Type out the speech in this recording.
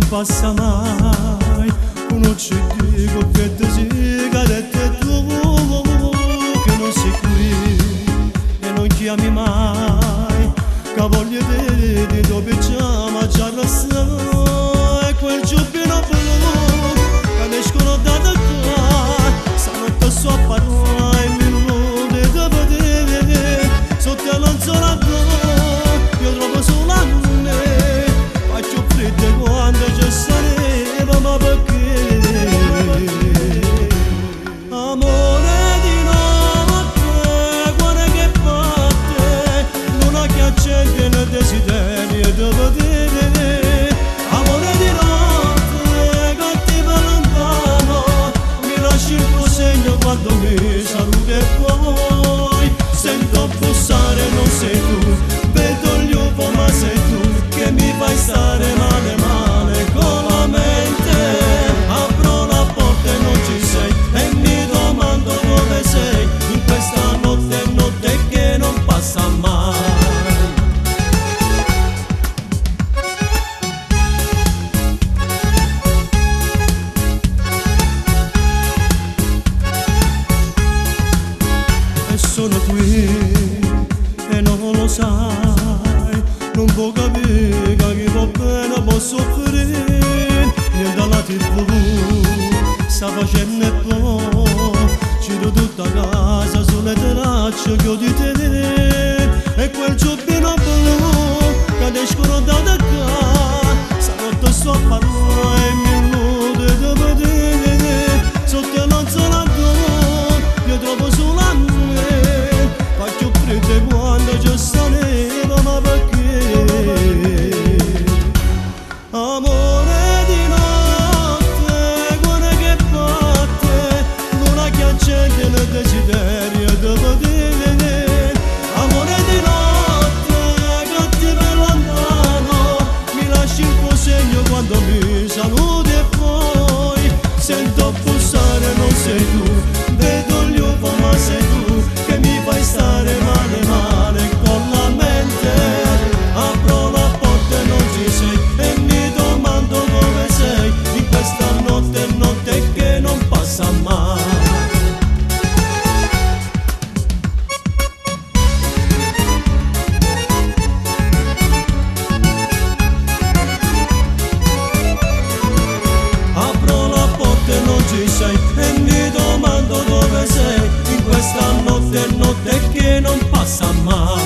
Passa mai, non ci dico che ti sigarette tu, che non sei qui e non chiami mai, che voglio te di dove pigiama già e quel giubbino blu che ne escono da qua, stanotte so a parlare mi illude da vedere, sotto la lenzuola io trovo solo a me, faccio freddo quando c'è sareva, ma perché? Amore di notte, cuore che batte, luna che accende il desiderio di vedere. Amore di notte, che ti va lontano, mi lasci il tuo segno quando mi saluti e poi sento bussare, non sei tu, vedo gli UFO ma sei tu che mi fai stare male male con la mente. Apro la porta e non ci sei e mi domando dove sei in questa notte, notte che non passa mai. E sono qui e non lo sai, non può capire che chi va bene può soffrire, niente alla tv sta facendo e poi giro tutta casa sulle tracce che ho di te e quel giubbino blu che escono da qua, stanotte sto a parlare e mi illude di vedere, sotto la lenzuola io trovo solo a me, faccio freddo quando c'è sta neve, ma perché? Amore di notte, cuore che batte, luna che accende il desiderio di vedere. Amore di notte, che ti vai lontano, mi lasci il tuo segno quando mi saluti e poi sento bussare, non sei tu, vedo gli UFO ma sei tu che mi fai stare male male con la mente. Apro la porta e non ci sei e mi domando dove sei in questa notte, notte che non passa mai. Apro la porta e non ci sei e mi domando dove sei in questa notte, notte che non passa mai.